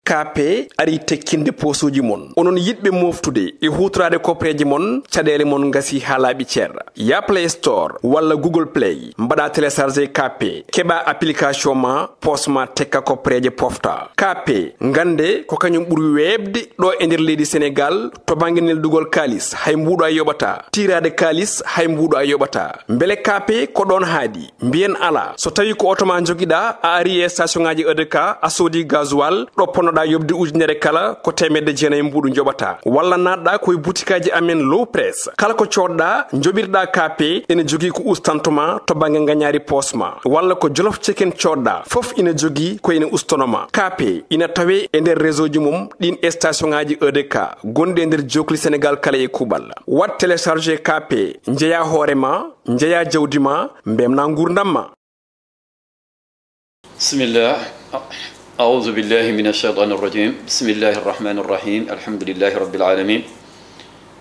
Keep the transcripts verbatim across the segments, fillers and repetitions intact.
Kaape ari tekkinde poosuuji mon. Onon yiɗɓe mooftude e huutoraade koppereeje mon, caɗeele mon ngasii haa laaɓi cer. Yah Play Store walla Google Play, mbaɗaa télécharger Kaape, keɓaa application ma, poos ma tekka koppereeje pofta. Kaape, ngannde ko kañum ɓuri weeɓde ɗo e nder leydi Senegaal to bannge neldugol kaalis, hay mbuuɗu a yoɓataa. Tiiraade kaalis, hay mbuuɗu a yoɓataa. Mbele Kaape ko ɗoon haaɗi? Mbiyen alaa. So tawii ko oto ma njogiɗaa, a arii e station ŋaaji E D K, a soodii gasoil, ɗo ponnoɗaa yoɓde ujunere kala, ko teemedde jeenayi mbuuɗu njoɓataa. Walla naatɗaa ko e butikaaji amen Low Press. Kala ko coodɗaa, njoɓirɗaa Kaape, ene jogii ko ustantoo ma to bannge ngañaari poos ma. Walla ko Jolof Chicken coodɗaa, fof ina jogii ko ene ustanoo ma. Kaape ina tawee e nder réseau ji mum ɗiin station ŋaaji E D K gonɗi e nder jookli Senegaal kala e kuuɓal. Waɗ télécharger Kaape, njeyaa hoore ma, njeyaa jawdi ma, mbeltinaa nguurndam ma. Bismillah. A'udhu billahi minash shaytanir rajim. Bismillahir rahmanir rahim. Alhamdulillahi rabbil alamin.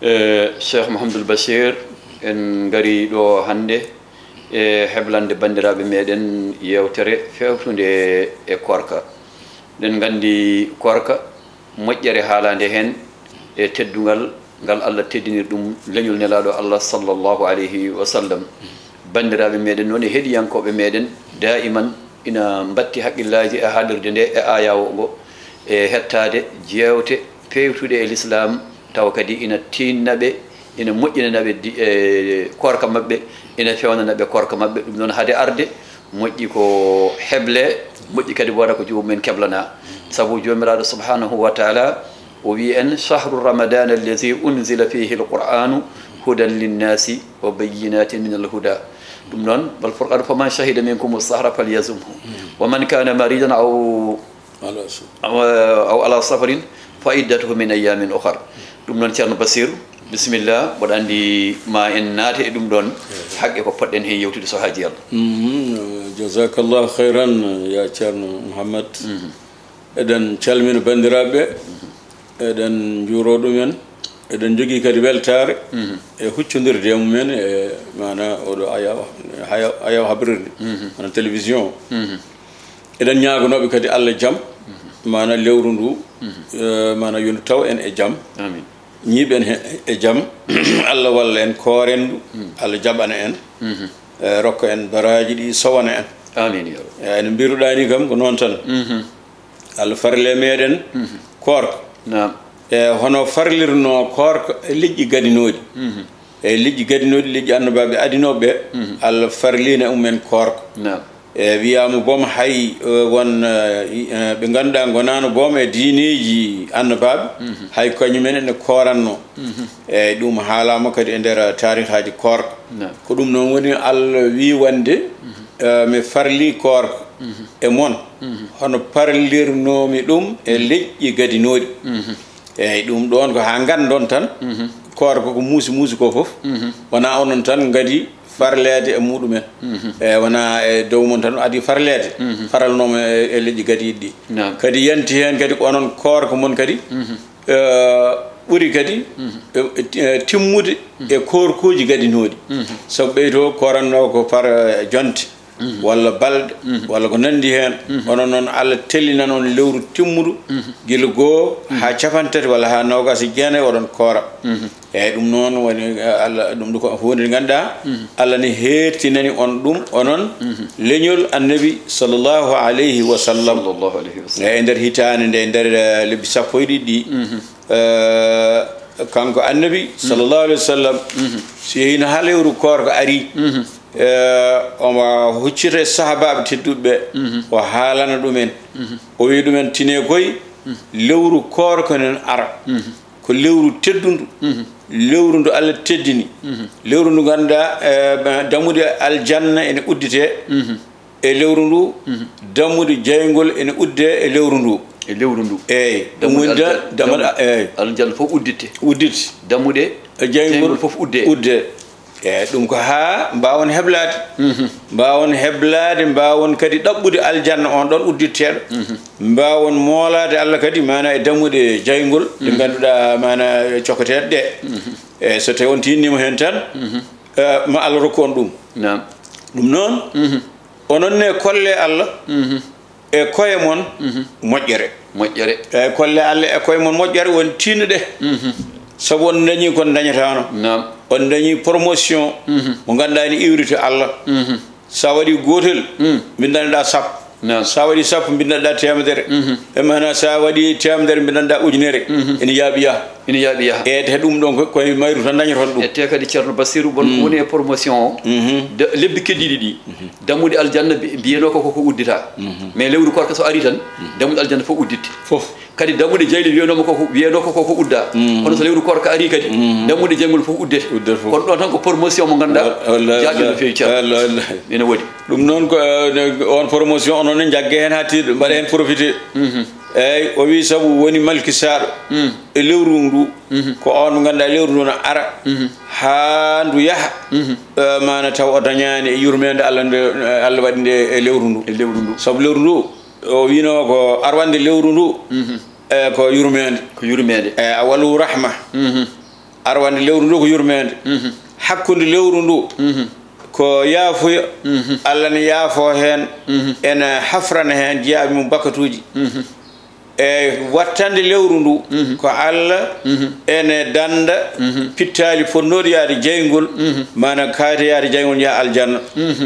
Eh, Cheikh Mouhamadoul Bachir, en ngari ɗo hannde e heblande banndiraaɓe meɗen yeewtere feewtunde e koorka. Eɗen nganndi koorka, moƴƴere haalaande heen e teddungal ngal Allah teddiniri ɗum leñol Nelaaɗo Allah sallallahu alayhi wa sallam. Banndiraaɓe meɗen noon e heɗiyankooɓe meɗen daa'iman ina mbatti haqqillaaji e haalirde nde e ayaawo ngo e heɗtaade jeewte peewtuɗe e lislaam, tawa kadi ina tiiɗna ɓe, ina moƴƴinana ɓe di- e koorka maɓɓe, ina feewnana ɓe koorka maɓɓe. Ɗum noon, hade arde, moƴƴi ko heble, moƴƴi kadi wona ko joomum en keblana. Sabu Joomiraaɗo subhanahu wa taala o wi en, shahru ramadana allazi unzila fihi alqur'anu hudan linnasi wa bayyinatin min alhuda. Ɗum noon, wal furqanu faman shahida minkum sahra falyasumhu wa man kana maridan aw aw ala safarin fa iddatuhu min ayyamin ukhar. Ɗum noon, Ceerno Basiru, bisimilla, mboɗo anndi ma en naate e ɗum ɗoon, haqqe ko poɗɗen heen yewtude so haajii Allah. Jazakallahu khayran, ya Ceerno Mouhammad. Eɗen calmina banndiraaɓe, eɗen njuuroo ɗumen, eɗen njogii kadi weltaare e huccondirde e mumen e maana oɗo ayaw ayaw habrirde, maana télévision. Eɗen ñaaganooɓe kadi Allah jam, maana lewru ndu, maana yo ndu taw en e jam. Ñiiɓen e jam. Allah walla en, kooren ndu. Allah jaɓana en, rokka en baraaji ɗi sowana en. Amin. Ene mbiruɗaa ni kam ko noon tan. Allah farle meɗen koorka. E hono farlirno koorka e leƴƴi gadinooɗi. E leƴƴi gadinooɗi, leƴƴi annabaaɓe adinooɓe ɓe, Allah farliina e mumen koorka. E wiyaama boom hay won ɓe ngannduɗaa ngonaano boom e diineeji annabaaɓe, hay kañumen ene kooranno. Eyi, ɗum haalaama kadi e nder taarihaaji koorka. Ko ɗum noon woni Allah wii wonde mi farlii koorka e mon hono parlirnoomi ɗum e leƴƴi gadinooɗi. Eyi, ɗum ɗoon ko haa nganndon tan, koorka ko muusi muusi ko fof, wonaa onon tan ngadi farleede e muɗumen. Eyi, wonaa e dow mon tan adii farleede, faralnooma e leƴƴi gadiiɗi ɗi. Kadi yanti heen kadi ko onon koorka mon kadi ɓuri kadi timmude e koorkooji gadinooɗi. Sabu ɓeyto koorannoo ko par jonte walla balɗe walla ko nanndi heen. Onon noon, Allah tellinan on lewru timmuɗo, gila goo haa capantati walla haa noogaas e jeenayi oɗon koora. Eeyi, ɗum noon woni Allah, ɗum ɗo ko huunde nde ngannduɗaa Allah ne heertinani on ɗum, onon leñol Annabi sallallahu alayhi wa sallam. Eeyi, e nder hitaande nde, e nder lebbi sappo e ɗiɗi ɗi, kanko Annabi sallallahu alayhi wa sallam, so yehiino haa lewru koorka arii, omo huccita e sahaabaaɓe tedduɓe ɓe, o haalana ɗumen, o wiya ɗumen, tinee koy, lewru koorka nen ara, ko lewru teddundu, lewru ndu Allah teddini, lewru ndu ngannduɗaa dammuɗe aljanna ene udditee e lewru ndu, dammuɗe jayngol ene uddee e lewru ndu. E lewru ndu. Eeyi, ɗum woni dammuɗe aljanna fof udditte. Udditte. Dammuɗe jayngol fof uddee. Uddee. Eeyi, ɗum ko haa mbaawon heblaade. Mbaawon heblaade, mbaawon kadi ɗaɓɓude aljanna on ɗon udditteeɗo. Mbaawon moolaade Allah kadi, maana e dammuɗe jayngol ɗe ngannduɗaa, maana cokketeeɗe ɗe. Eeyi, so tawii on tiinniima heen tan, ma Allah rokku on ɗum. Ɗum noon, onon ne kollee Allah e koye mon moƴƴere. Moƴƴere. Eyi, kolle Allah e koye mon moƴƴere, won tinnuɗe. Sabu on dañi kon dañataano. Naam. On dañi promotion. Mo ngannduɗaa ene iwri to Allah. Sa waɗi gootel, mbindanɗa sappo. Naam. Sa waɗi sappo, mbindanɗa teemedere. E maana, sa waɗi teemedere, mbindanɗa ujunere. Ene yaaɓi yaha. Ene yaaɓi yaha. E te ɗum ɗon ko, koye mayru tan dañoton ɗum. E te kadi, Ceerno Basiru, won ko woni e promotion o. Da-, lebbi keddiiɗi ɗi, dammuɗe aljanna bi-, mbiyenoo ko, ko, ko uddita. Mais lewru koorka so ari tan, dammuɗe aljanna fof udditte. Fof. Kadi dammuɗe jayli wiyanooma ko, ko, wiyanoo ko, ko, ko udda. Kono so lewru koorka ari kadi, dammuɗe jayngol fof uddete. Uddete fof. Kono ɗo tan ko promotion mo ngannduɗaa, wa-, wallahi, jaajol no feewi, Ceerno. Wallahi, wallahi. Ene woodi. Ɗum noon ko, eh, on promotion, onon ne njagge heen haa tiiɗo, mbaɗa heen profité. Eeyi, o wii sabu woni malkisaaɗo e lewru ndu, ko on mo ngannduɗaa lewru ndu no ara, haa ndu yaha, eh, maana taw o dañaani e yurmeende Allah nde, eh, Allah waɗi nde e lewru ndu. E lewru ndu. Sabu lewru ndu, o wiino ko arwande lewru ndu, eh, ko yurmeende. Ko yurmeende. Eh, awalu rahma. Arwande lewru ndu ko yurmeende. Hakkunde lewru ndu ko yaafuya. Allah ne yaafo heen, ene hafrana heen jiyaaɓe mum bakkatuuji. E wattande lewru ndu, ko Allah ene dannda pittaali fotnooɗi yaade jeyngol, maana kaayte yaade jeyngol njaha aljanna.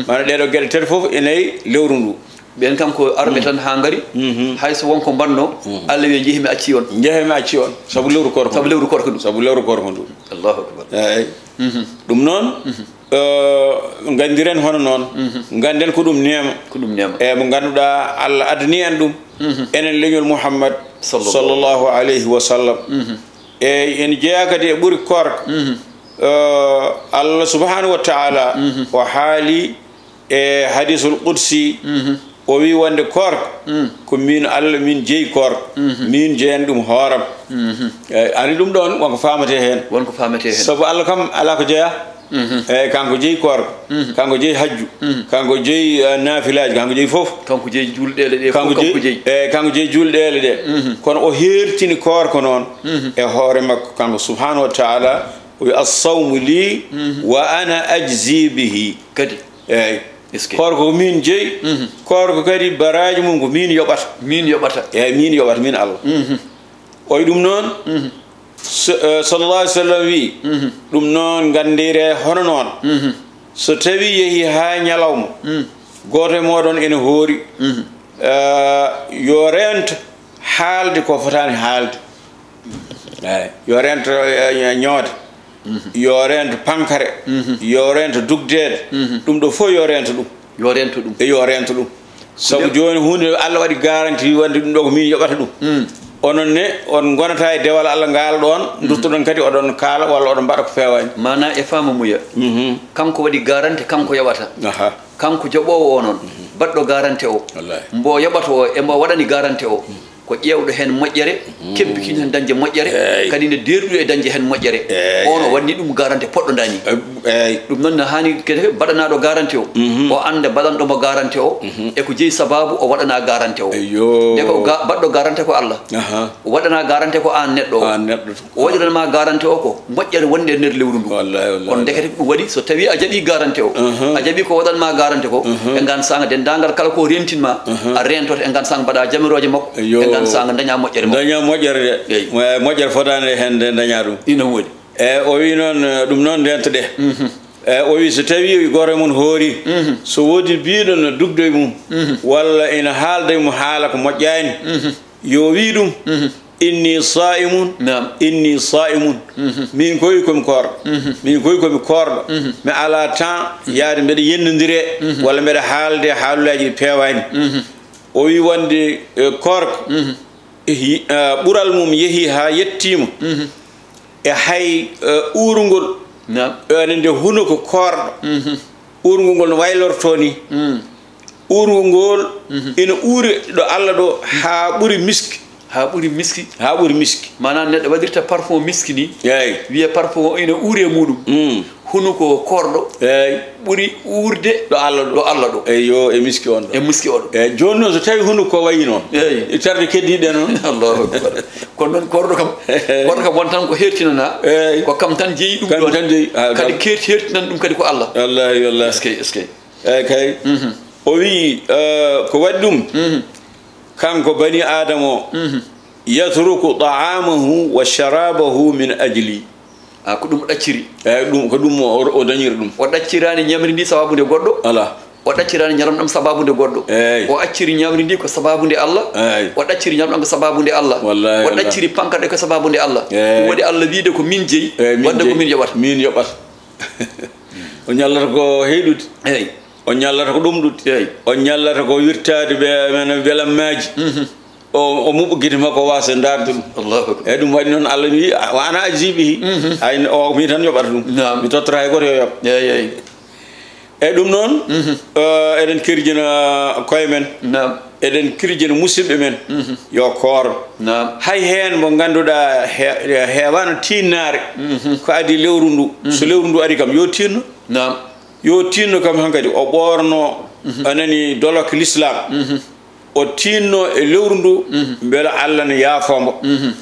Maana ɗeeɗo geɗe tati fof ene e lewru ndu. Ɓeen kam ko arɓe tan haa ngari, hay so won ko mbannoo, Allah wiya, "Njehee mi acci on." Njehee mi acci on, sabu lewru koorka. Sabu lewru koorka ndu. Sabu lewru koorka ndu. Allahu akbar. Eeyi. Ɗum noon, eh, nganndiren hono noon. Ngannden ko ɗum neema. Ko ɗum neema. E mo ngannduɗaa Allah addani en ɗum. Enen leñol Muhammad sallallahu, sallallahu alayhi wa sallam. E ene jeyaa kadi e ɓuri koorka. Eh, Allah subhanahu wa ta'ala o haali e hadisul qudsi, o wi wonde koorka ko min Allah, min jeyi koorka, min jeyan ɗum hooram. Eyi, ani ɗum ɗoon wonko faamate heen. Wonko faamate heen. Sabu Allah kam alaa ko jeyaa. Eyi, kanko jeyi koorka, kanko jeyi hajju, kanko jeyi, eh, naafilaaji, kanko jeyi fof. Kanko jeyi julɗeele ɗe fof, kanko jeyi. Eyi, kanko jeyi julɗeele ɗe. Kono o heertini koorka noon e hoore makko, kanko subhanahu wa ta'ala, o wi, "As-sawmu li wa ana ajzi bihi." Kadi. Eyi. Est-ce que? Koorka ko min jeyi. Koorka kadi baraaji mum ko min yoɓata. Min yoɓata. Eyi, min yoɓata, min Allah. O wi ɗum noon, so, eh, sallallahu alaihi wa sallam wi, ɗum noon nganndire hono noon. So tawi yehi haa ñalawma, gooto e mooɗon ene hoori, eh, yo reento haalde ko fotaani haalde. Eyi, yo reento, eh, ñoode. Yo reento pankare. Yo reento dugdeede. Ɗum ɗo fof yo reento ɗum. Yo reento ɗum. E yo reento ɗum. Sabu jooni huunde Allah waɗi garanti wonde ɗum ɗo ko min yoɓata ɗum. Onon ne, on ngonata e dewal Allah ngaal ɗoon, duttoɗon kadi oɗon kaala walla oɗon mbaɗa ko feewaani. Maanaa e faamamuya. Kanko waɗi garanti, kanko yoɓata. Aha. Kanko joɓoowo o noon, baɗɗo garanti o, wallahi, mbo yoɓata o e mbo waɗani garanti o, ko ƴeewɗo heen moƴƴere, kebbikiino heen dañde moƴƴere, eey, kadi ne deerɗuɗo e dañde heen moƴƴere. Eey. On o waɗni ɗum garanti poɗɗo ndaani. Eey. Ɗum noon ne haani kadi mbaɗanaaɗo garanti o, o annda mbaɗanɗo mo garanti o, e ko jeyi sabaabu o waɗanaa garanti o. Eyyo. Nde ko ga-, baɗɗo garanti ko Allah. Aha. O waɗanaa garanti ko aan neɗɗo o. Aan neɗɗo. O waɗiran ma garanti o ko moƴƴere wonde e nder lewru ndu. Wallahi, wallahi. Kono ndekete ko ɗum waɗi, so tawi a jaɓi garanti o, a jaɓi ko waɗan ma garanti ko, e ngaan saanga denndaangal kala ko rentin ma, a rentoto e ngaan saanga mbaɗa jamirooje makko, eyyo, e ngaan saanga daña moƴƴere makko. Daña moƴƴere de. Eyi. Mo-, moƴƴere fotaani heen de daña ɗum. Ina woodi. E o wi noon, eh, ɗum noon ndento ɗe. E o wi so tawi gooto e mon hoori, so woodi biiɗo no dugdo e mum, walla ina haalda e mum haala ko moƴƴaani, yo wi ɗum, "Inni saa'imun, naam, inni saa'imun." Min koy komi koorɗo. Min koy komi koorɗo. Mi alaa temps yaade mbeɗa yennondire, walla mbeɗa haalde haalullaaji ɗi peewaani. O wi wonde, eh, koorka, eh, hi-, eh, ɓural mum yehi haa yettiima e hay, eh, uurngol. Naam. Ene nde hunuko koorɗo. Uurngol ngol no waylortoo ni. Uurngol ngol ina uuri ɗo Allah ɗo haa ɓuri miski. Haa ɓuri miski. Haa ɓuri miski. Maanaam neɗɗo waɗirta parfum miski ni. Eey. Wiya parfum o ina uuri e muɗum. Hunuko koorɗo, eey, ɓuri uurde ɗo Allah ɗo. Ɗo Allah ɗo. Eyyo, e miski on ɗo. E miski o ɗo. Eey, jooni noon so tawi hunuko ko wayi noon. Eey. E tarde keddiiɗe noon. Allahu akbar. Kono noon koorɗo kam, koorɗo kam won tan ko hertinana. Eey. Ko kam tan jeyi ɗum. Kam ɗon tan jeyi. Ah, kadi kam. Kadi herti-, hertinan ɗum kadi ko Allah. Wallahi, wallahi. Est-ce que, est-ce que? Eey kay. O wi, eh, ko waɗi ɗum? Kanko bani Aadama o, yatruku ta'amahu wa sharabahu min ajli. A, ko ɗum o ɗacciri. Eyi, ɗum, ko ɗum o, o dañiri ɗum. O ɗacciraani ñamri ndi sababu nde goɗɗo. Ala. O ɗacciraani ñaram ɗam sababu nde goɗɗo. Eyi. O acciri ñamri ndi ko sababu nde Allah. Eyi. O ɗacciri ñaram ɗam ko sababu nde Allah. Wallahi, o wallahi. Ɗacciri pankal ɗe ko sababu nde Allah. Eyi. Ɗum waɗi Allah wiide ko min jeyi, eyi, min wadde ko jeyi. Min yoɓata. Min yoɓata. O ñallata ko heyɗude. Eyi. O ñallata ko ɗum ɗuɗ. Eyi. O ñallata ko wirtaade be-, men-, belammaaji. Mhm. O, o muɓɓa gite makko, o waasa ndaarde ɗum. Allahu akbar. Eyi, ɗum waɗi noon Allah mi wi, "Wa ana ajzi bihi." Mhm. Ay, o mi tan yoɓata ɗum. Naam. Mi tottora hay gooto yo yoɓ. Eyi, eyi. Eyi, ɗum noon, mhm, eh, eɗen kirjina koye men. Naam. Eɗen kirjina musidɓe men. Mhm. Yo koor. Naam. Hay heen mo ngannduɗaa he-, heewaano tiinnaare, mhm, ko adii lewru ndu. So, mhm, lewru ndu ari kam, yo tiinno. Naam. Yo tiinno kam hankadi, o ɓoorno, mhm, a nani, dolok l'islam. Mhm. O tiinno e lewru ndu, mhm, mbela Allah ne yaafoo mbo. Mhm.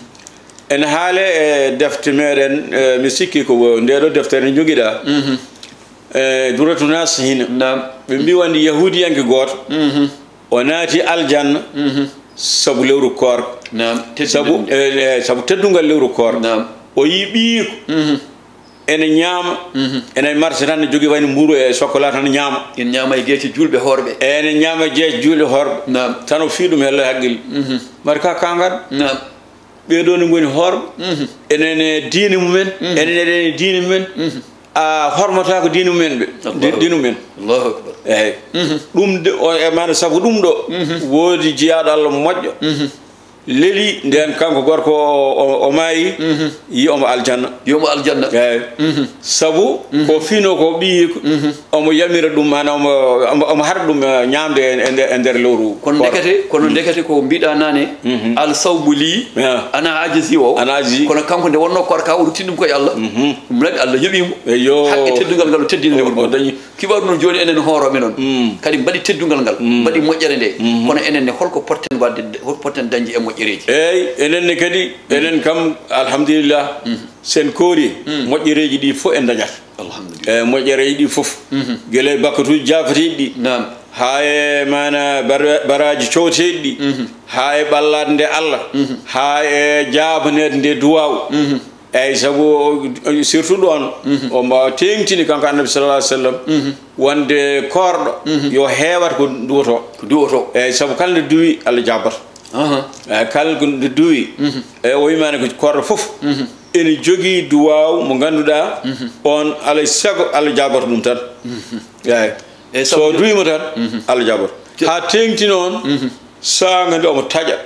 Ene haale e defte meɗen, eh, mi sikki ko wo-, nde ɗo deftere nde jogiɗa. Mhm. Eh, Durratu Nasihina. Naam. Ɓe mbi wonde yahudiyanke gooto, mhm, o naati aljanna, mhm, sabu lewru koor. Naam. Sabu, teddungal, eh, eh, sabu teddungal lewru koor. Naam. O yii ɓiyiiko. Mhm. Ene ñaama, mhm, ene marché tan, ne jogii wayno mbuuru e chocolat tan ñaama. Ene ñaama e geece juulɓe hoorɓe. Ene ñaama e geece juulɓe hoorɓe. Naam. Tan o fii ɗum hella haqqille. Mhm. Mari ka kangal. Naam. Ɓee ɗoo ne ngoni hoorɓe. Mhm. Enen e diine mumen. Mhm. Enen eɗen e diine mumen. Mhm. A hormataako diine mumen ɓe. Allahu di-, diine mumen. Allahu akbar. Eeyi. Mhm. Ɗum de, o, e maana sabu ɗum ɗo, mhm, woodi jiyaaɗo Allah moƴƴo. Mhm. Leli ndeen kanko gorko o, o, o maayi, mhm, yi omo aljanna. Yi omo aljanna. Eeyi. Mhm. Sabu, mhm, ko fino ko ɓiyi ko, mhm, omo yamira ɗum, maanaam omo, omo, omo haɗa ɗum, eh, ñaamde e, e nder, e nder lewru koor. Kono ndekete, kono, mhm, ndekete ko mbiɗa naane, mhm, al sawmu li, ah, ana ajzi o. Ana ajzi. Kono kanko nde wonno koor ka, o ruttini ɗum koye Allah. Mhm. Ɗum nani Allah yoɓi mo. Eyyo. Haqqe teddungal ngal o teddini lewru o, o ndu. Dañi. Kibaru noon jooni enen hoorooɓe noon. Mm. Kadi mbaɗi teddungal ngal, mm, mbaɗi moƴƴere nde. Mhm. Kono enen ne holko potten waɗde, holko potten dañde e moƴƴereeji? Eeyi, enen ne kadi, mm, enen kam, alhamdulillah, mhm, sen koori, mm, moƴƴereeji ɗi fof en dañat. Alhamdulillah. E moƴƴereeji ɗi fof. Mhm. Gila e bakkatuuji jaafateeɗi ɗi. Naam. Haa e maana bar-, baraaji cowteeɗi ɗi. Mhm. Haa e ɓallaade nde Allah. Mhm. Haa e jaabaneede nde duwaaw. Mhm. Eeyi, sabu o, surtout ɗoon, mhm, o mba-, teeŋtini kanko Annabi sallallahu alaihi wasallam, mhm, wonde koorɗo, mhm, yo heewat ko duwotoo. Ko duwotoo. Eeyi, sabu kala nde duwi, Allah jaaboto. Aha. Eeyi, kala ko nde duwi, mhm, e o wimaani ko koorɗo fof, mhm, ene jogii duwaaw mo ngannduɗaa, mhm, oon alay sago Allah jaaboto ɗum tan. Mhm. Eeyi. Eeyi, so sabu duwiima tan, mhm, Allah jaaboto. Haa teeŋti noon, mhm, saanga nde omo taƴa.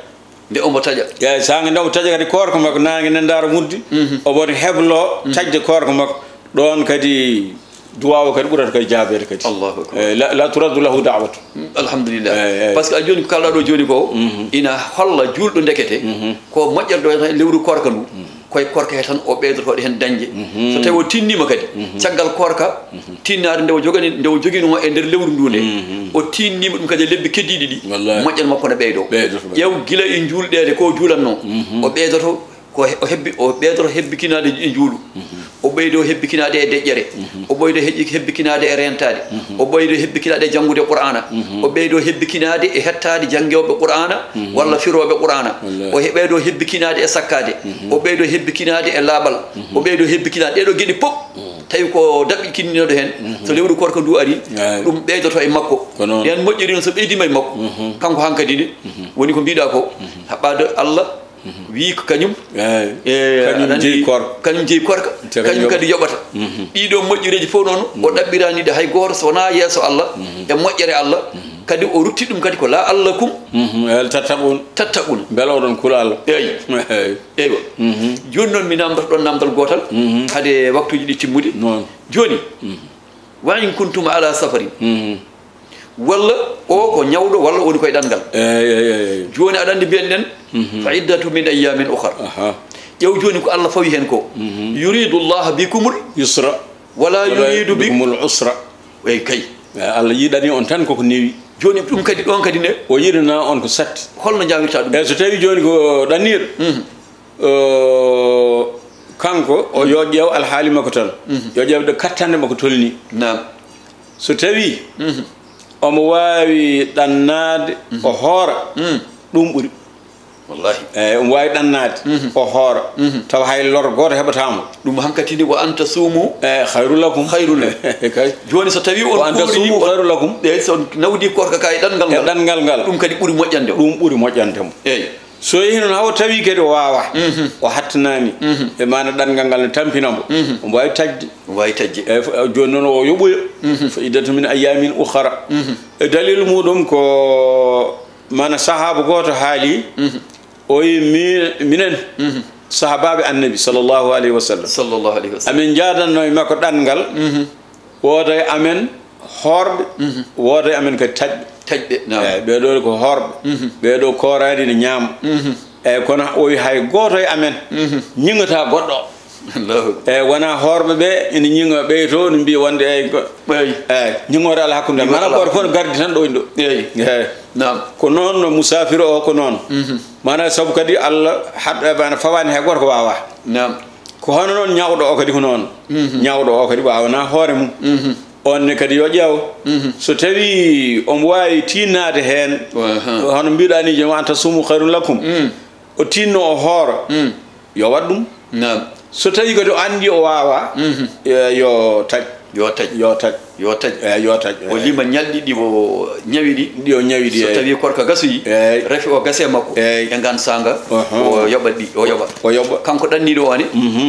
Nde omo taƴa. Eeyi, saanga nde omo taƴa kadi koorka makko, naange nde ndaara muddi, mhm, omo heblo, mhm, taƴde koorka makko. Ɗoon kadi duwaaw kadi ɓurata kadi jaabeede kadi. Allahu akbar. Eeyi, la, la turaddu lahu da'watu. Mm, alhamdulillah. Eeyi, eeyi. Parce que a jooni ko kalɗa ɗo jooni ko, mhm, ina holla juulɗo ndekete, mhm, ko moƴƴere ɗo tan e lewru koorka ndu. Mhm. Koye koorka he tan o ɓeydoto waɗi heen dañde. Mhm. So tawi o tiinniima kadi, mhm, caggal koorka, mhm, tiinnaade nde o jogani, nde o jogiinoo e nder lewru ndu nde, mhm, o tiinniima ɗum kadi e lebbi keddiiɗi ɗi, wallahi, moƴƴere makko ne ɓeydoo. Ɓeydoo. Ƴeew gila e juulɗeede ko o juulatnoo, mhm, o ɓeydoto ko he-, o hebbi, o ɓeydoto hebbikinaade e njuulu. Mhm. O ɓeydoo hebbikinaade e deƴƴere. Mhm. O ɓeydoo heƴƴi-, hebbikinaade e reentaade. Mhm. O ɓeydoo hebbikinaade e janngude Qur'aana. Mhm. O ɓeydoo hebbikinaade e hettaade janngooɓe Qur'aana, mhm, walla firooɓe Qur'aana. Wallahi. O he-, ɓeydoo hebbikinaade e sakkaade. Mhm. O ɓeydoo hebbikinaade e laaɓal. Mhm. O ɓeydoo hebbikinaade ɗee ɗoo geɗe fof. Mhm. Tawi ko daɓɓikinninooɗo heen. Mhm. So lewru koorka ndu ari, eeyi, ɗum ɓeydoto e makko. Ko noon. Ndeen moƴƴiri noon so ɓeydiima e makko, mhm, kanko hankadi ne, mhm, woni ko mbiɗa ko, mhm, haɓaade Allah, mhm, wii ko kañum, eeyi, e, kañum aɗa anndi, jeyi koorka. Kañum jeyi koorka, te kañum kañum kadi yoɓata. Mhm. Ɗiɗo moƴƴereeji fof noon, o, mhm, ɗaɓɓiraani ɗe hay gooto so wonaa yeeso Allah, mhm, e moƴƴere Allah, mhm, kadi o rutti ɗum kadi ko la'allakum, mhm, eeyi, tattaqun. Tattaqun. Mbele oɗon kula Allah. Eeyi. Eeyi. Eywa. Mhm. Jooni noon mi naamndoto ɗoon naamndal gootal, mhm, hade waktuuji ɗi timmude. Noon. Jooni, mhm, wa in kuntum ala safarin. Mhm. Walla o ko ñawɗo, walla woni koye ɗanngal. Eeyi, eeyi, eeyi. Jooni aɗa anndi mbiyen ɗen, mhm, fa iddatu min ayyamin ukhar. Aha. Ƴeew jooni ko Allah fawi heen ko. Mhm. Yuridu Allah bikumul yusra. Wala yuridu bi- bikumul usra. Eeyi kay. Eeyi, Allah yiɗani on tan koko newi. Jooni ɗum kadi, ɗoon kadi ne. O yiɗana on ko satti. Holno njawirta ɗum? Eeyi, so tawi jooni ko ɗanniiɗo. Mhm. Eh, kanko, o, mhm, yo ƴeew alhaali makko tan. Mhm. Yo ƴeew ɗo kattande makko tolni. Naam. So tawi, mhm, omo waawi ɗannaade, mhm, o hoora, mhm, Ɗum ɓuri. Wallahi. Eyi, omo waawi ɗannaade, o hoora, tawa hay lor gooto heɓataa mo. Ɗum hankadi ni, wa an tasuumu, eyi, khayru lakum. Khayru lakum. Kay. Jooni so tawi on, wa an tasuumu khayru lakum. Eyi, so nawdi koorka ka e ɗanngal ngal, e ɗanngal ngal, ɗum kadi ɓuri moƴƴande o. Ɗum ɓuri moƴƴande mo. Eyi. So yehi noon, hawa tawi kadi o waawaa, o hattanaani, e maana ɗanngal ngal ne tampina mo, omo waawi taƴde. Omo waawi taƴde. Eyi, fo-, jooni noon o yoɓoyo. Fa iddatu min ayyamin ukhara. E dalil muɗum ko maana sahaaba gooto haali, o wi mi-, minen sahaabaaɓe Annabi sallallahu alayhi wa sallam, sallallahu alayhi wa sallam, amin njaadanno e makko ɗanngal, wooda e amen hoorɓe, wooda e amen kadi taƴɓe. Taƴɓe, naam. Eyi, ɓee ɗoo ko hoorɓe, ɓee ɗoo kooraani ne ñaama. Eyi, kono o wi hay gooto e amen ñiŋataa goɗɗo. Allahu akbar. Eyi, wonaa hoorɓe ɓe ina ñiŋa ɓee to, ina mbiya wonde eyi ko, eyi, ñiŋoore alaa hakkunde. Ñiŋoore alaa hakkunde. Maanaam gooto fof no gardi tan ɗo woni ɗo. Eyi. Eyi. Naam. Ko noon no musaafir o ko noon. Maanaam sabu kadi Allah haɗ-, maanaam fawaani hay gooto ko waawaa. Naam. Ko hono noon ñawɗo o kadi ko noon. Ñawɗo o kadi waawanaa hoore mum. On ne kadi yo ƴeew. So tawi omo waawi tiinnaade heen, aha, hono mbiɗa ni, jooni wa an tasuumu khayrun lakum. O tiinno o hoora, yo waɗ ɗum. Naam. So tawi kadi o anndi o waawaa, e, yo taƴ. Yo taƴ. Yo taƴ. Yo taƴ. Eyi, yo taƴ. O lima ñalɗi ɗi o ñawi ɗi. Ɗi o ñawi ɗi, so tawi koorka gasoyi, eyi, rafi o gase makko. Eyi. E ngaan saanga, aha, o yoɓat ɗi, o yoɓa. O yoɓa. Kanko ɗanniiɗo o ne,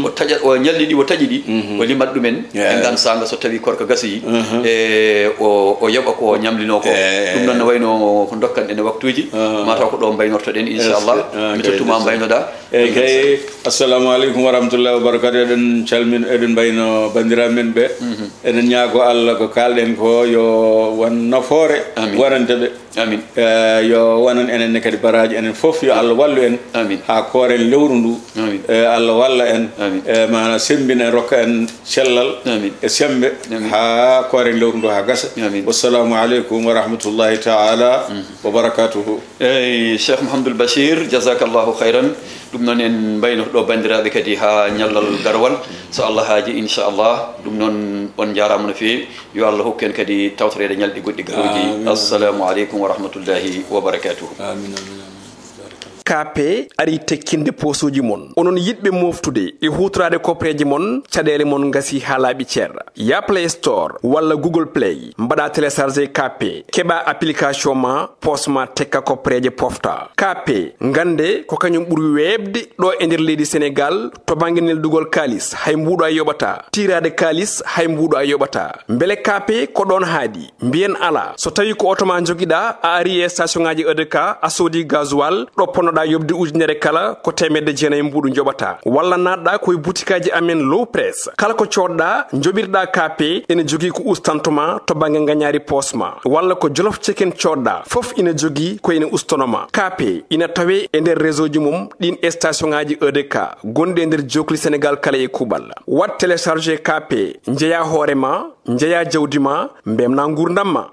o taƴa, o ñalɗi ɗi, o taƴi ɗi, o limat ɗumen. Eyi. E ngaan saanga so tawi koorka gasoyi, e, o, o yoɓa ko o ñamlinoo ko. Eyi. Ɗum noon ne wayno ko ndokkan en e waktuuji, aha, mataw ko ɗo mbaynortoɗen, inchallah. Eyi. Mi tottuma mbaynoɗa. Eyi kay, assalamu aleykum wa rahmatullahi wa barakatuh. Eɗen calmin, eɗen mbayno banndiraaɓe men ɓe. Eɗen ñaago Allah ko kaalɗen ko yo won nafoore, amin, wonande ɓe. Amin. Eh, yo wonan enen ne kadi baraaji enen fof, yo Allah wallu en. Amin. Haa kooren lewru ndu. Amin. Eh, Allah walla en. Amin. Eh, maana semmbina en, rokka en cellal, amin, e semmbe, amin, haa kooren lewru ndu haa gasa. Amin. Wassalamu aleykum wa rahmatullahi taala wa barakatuhu. Eyi, Cheikh Mouhamadoul Bachir, jazakallahu khayran. Ɗum noon en mbaynoto ɗo banndiraaɓe kadi haa ñallal garowal, so Allah haaji, inchallah. Ɗum noon on njaaraama no feewi. Yo Allah hokku en kadi tawtoreede ñalɗi goɗɗi garooji. Amin. Assalamu aleykum wa rahmatullahi wa barakatuhu. Amin, amin, amin. K P ari tekkinde poosooji mon. Onon yiɗɓe mooftude e huutoraade koppereeje mon, caɗeele mon ngasi haa laaɓi cer. Ya Play Store walla Google Play, mbaɗa télécharger K P, keɓa application ma, poos ma tekka koppereeje pofta. K P, ngannde ko kañum ɓuri weeɓde ɗo e nder leydi Senegaal, to bannge neldugol kaalis, hay mbuuɗu a yoɓata. Tiiraade kaalis, hay mbuuɗu a yoɓata. Mbele K P ko ɗoon haaɗi? Mbiyen alaa. So tawi ko oto ma njogiɗa, a ari e station ngaji E D K, a soodi gasoil, ɗo ponnoɗa yoɓde ujunere kala, ko teemedde jeenayi mbuuɗu njoɓata. Walla naatɗa ko e butikaaji amen Low Press. Kala ko coodɗa, njoɓirɗa K P, ene jogii ko ustanto ma to bannge ngañaari poos ma. Walla ko Jolof Chicken coodɗa, fof ina jogii ko ene ustono ma. K P ina tawe e nder réseau ji mum ɗin e station ngaji E D K, gonɗi e nder jookli Senegaal kala e kuuɓal. Waɗ télécharger K P, njeya hoore ma, njeya jawdi ma, mbemna nguurndam ma.